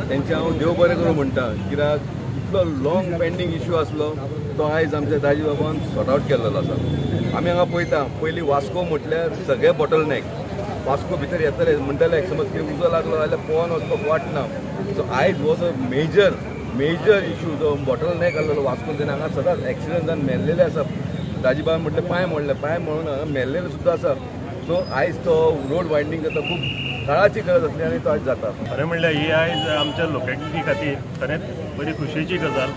तेंचे हांव देव बरें करूं म्हणटा, कित्याक इतलो लॉंग पेंडींग इश्यू आसलो तो आयज आमच्या दाजी बाबान सॉर्ट आवट केल्लो आसा. आमी हांगा पळयता पयलीं वास्को म्हटल्यार सगळे बॉटल नॅक, वास्को भितर येतले म्हणटले समज कितें उजो लागलो जाल्यार पोवन वचपाक वाट ना. सो आयज हो जो मेजर मेजर इश्यू जो बॉटल नॅक आसलेलो वास्कोन, तेन्ना हांगा सदांच एक्सिडंट जावन मेल्लेले आसा. दाजीबाबान म्हटलें पांय मोडले, पांय मोडून हांगा मेल्लेले सुद्दां आसा. सो आयज तो रोड वायडनींग जाता, खूब काळाची गरज आसली आनी तो आयज जाता. खरें म्हणल्यार ही आयज आमच्या लोकेलिटी खातीर खरेंच बरी खुशयेची गजाल,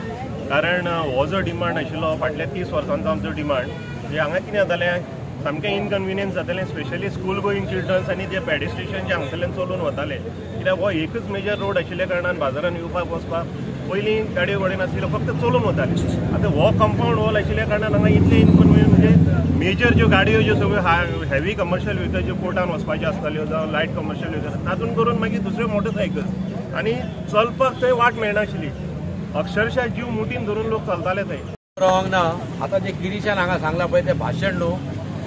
कारण हो जो डिमांड आशिल्लो फाटल्या 30 वर्सांचो आमचो डिमांड, जे हांगा कितें जातालें सामकें इनकन्विनियन्स जातालें, स्पेशली स्कूल गोईंग चिल्ड्रन्स आनी जे पेडेस्ट्रियन जे हांगसरल्यान चलून वताले, कित्याक हो एकच मेजर रोड आशिल्ल्या कारणान बाजारान येवपाक वचपाक पयलीं गाडयो घोडे नाशिल्ल्यो, फक्त चलून वताले. आतां हो कंपावंड वॉल आशिल्ल्या कारणान हांगा इतलें इनकन्विनियन्स, म्हणजे मेजर ज्यो गाडयो ज्यो सगळ्यो हेवी कमर्शियल व्हेकल ज्यो पोर्टान वचपाच्यो आसताल्यो जावं लायट कमर्शियल व्हेकल, तातूंत करून मागीर दुसऱ्यो मोटरसायकल्स आनी चलपाक थंय वाट मेळनाशिल्ली, अक्षरशः जीव मुठीन धरून लोक चलताले थंय. रावंक ना. आतां जे गिरीशान हांगा सांगला पळय तें भाशण न्हू,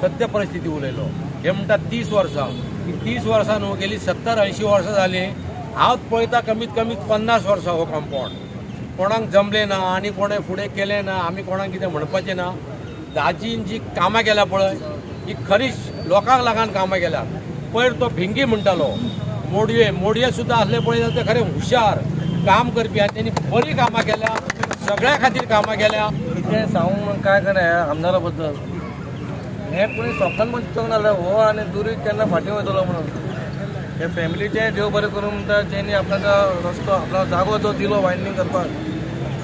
सत्य परिस्थिती उलयलो. हे म्हणटा 30 वर्सां, 30 वर्सां न्हू, गेली 70-80 वर्सां जालीं. हांव पळयता कमीत कमी 50 वर्सां हो कंपावंड कोणाक जमलें ना आनी कोणें फुडें केलें ना, आमी कोणाक कितें म्हणपाचें ना. दाजीन जी कामां केल्या पळय ही खरीच लोकांक लागून कामां केल्या. पयर तो भिंगी म्हणटालो, मोडये मोडये सुद्दां आसले पळय जाल्यार ते खरें हुशार काम करपी आनी तेणी बरीं कामां केल्या, सगळ्या खातीर कामां केल्या. कितें सांगू म्हण काय कळना ह्या आमदारा बद्दल. हें कोणी स्वप्नान पण चिंतूंक नासलें हो आनी दुरीग केन्ना फाटीं वयतलो म्हणून. हे फॅमिलीचें देव बरें करूं म्हणटा, जेणी आपणाचो रस्तो आपलो जागो जो दिलो वायडनींग करपाक.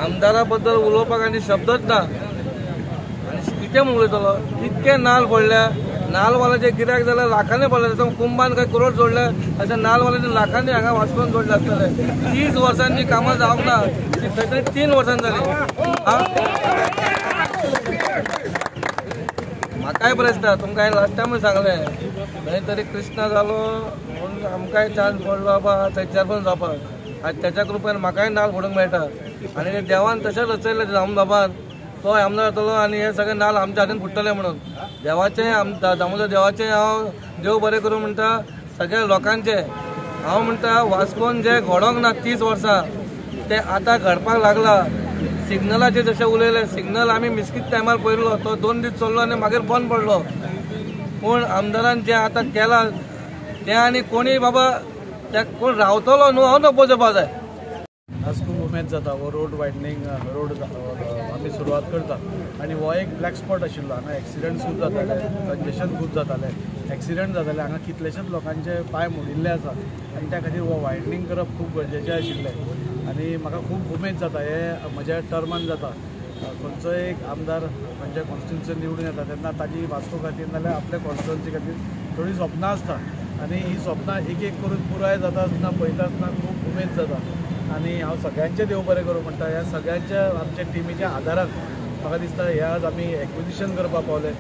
आमदारा बद्दल उलोवपाक आनी शब्दच ना, आनी कितें म्हूण उलयतलो. इतके नाल पडल्या, नालवाल्याचे गिरायक जाल्यार लाखांनी पडले, कुंभान काय करोड जोडले, अशें नालवाल्याचे लाखांनी हांगा वास्कोन जोडले आसतले. 30 वर्सांनी कामां जावंक ना, ती खंय तरी 3 वर्सांनी जाली. म्हाकाय बरें दिसता, तुमकां हांवें लास्ट टायमूय सांगलें, खंय तरी कृष्णा जालो म्हणून आमकांय चान्स पडलो बाबा थंय चेअरमॅन जावपाक. आनी तेच्या कृपेन म्हाकाय नाल फोडूंक मेळटा. आनी देवान तशेंच रचयलें दामबाबान, तो आमदार जातलो आनी हे सगळे नाल आमच्या हातीन फुट्टले म्हणून. देवाचें दामोदर देवाचें हांव देव बरें करूं म्हणटा, सगळ्या लोकांचें. हांव म्हणटा वास्कोन जें घडोंक ना 30 वर्सां तें आतां घडपाक लागलां. सिग्नलाचेर जशें उलयलें, सिग्नल आमी मिस्कीत टायमार पळयलो, तो 2 दीस चल्लो आनी मागीर बंद पडलो. पूण आमदारान जें आतां केलां तें आनी कोणीय बाबा त्या कोण रावतलो न्हू हांव नको जावपा जाय. आज खूब उमेद जाता हो रोड वायडनींग रोड आमी सुरवात करता आनी हो एक ब्लॅक स्पॉट आशिल्लो. हांगा एक्सिडंट्स खूब जाताले, कंजेशन खूब जातालें, एक्सिडंट जाताले, हांगा कितलेशेच लोकांचे पांय मोडिल्ले आसा आनी त्या खातीर हो वायडनींग करप खूब गरजेचें आशिल्लें. आनी म्हाका खूब उमेद जाता हे म्हज्या टर्मान जाता. खंयचोय एक आमदार खंयच्या कॉन्स्टिट्युन्सी निवडून येता तेन्ना ताजी वास्को खातीर नाल्यार आपल्या कॉन्स्टिट्युन्सी खातीर थोडीं सपनां आसता आनी ही सपनां एक एक करून पुराय जाता आसतना पळयता आसतना खूब उमेद जाता. आनी हांव सगळ्यांचें देव बरें करूं म्हणटा. ह्या सगळ्यांच्या आमच्या टिमीच्या आदारान म्हाका दिसता हे आज आमी एक्विजिशन करपाक पावले.